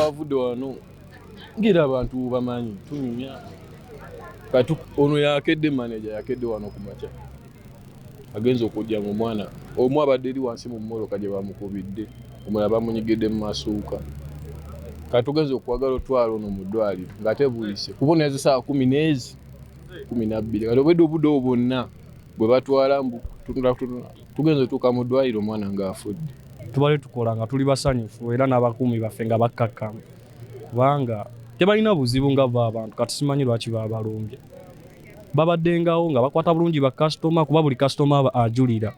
Twavudde wano ngera abantu bamanyi tunyumya. Kati ono yakedde, manager yakedde wano ku makya, agenza okujja nga omwana omu abadde eri wansi mu mmotoka gye bamukubidde, omulala bamunyigidde mu masuuka. Kati tugenza okwagala otwala ono mu ddwaliro ng'ate buyise kubona ezi saawa 10 n'ezi 12. Kati obwedde obudde obwo bwonna bwe batwala mbu tunula tunula, tugenza otuuka mu ddwaliro omwana ng'afudde. Tubale tukola nga tuli basanyufu, era n'abakuumi baffe nga bakkakkamu, kubanga tebalina buzibu nga bo abantu. Kati simanyi lwaki babalumbye. Babaddengawo nga bakwata bulungi bakasitoma, kuba buli kasitoma aba ajulira.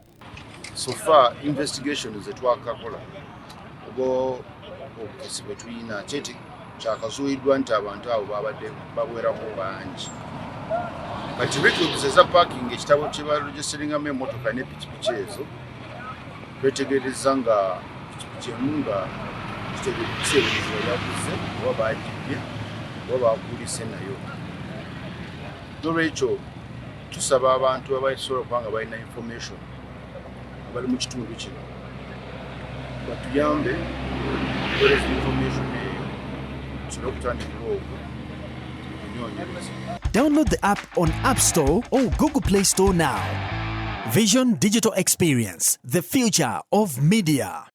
So far investigation zetwakakola oba obukesi bwe tulina kyeti kyakazuuliddwa nti abantu abo babadde bawerako bangi. Kati records eza parking, ekitabo kye baregisteringamu emmotoka ne pikipiki ezo, twetegereza nga pikipiki emu nga kiteeberezebwa yaguze oba bagibbye oba bakuulise nayo. Nolwekyo tusaba abantu abasobola okuba nga balina information abali mu kitundu kino batuyambe okuweereza information eyo, tusobole okutandikira okwo okunoonyereza. Download the app on App Store or Google Play Store now. Vision Digital Experience, the future of media.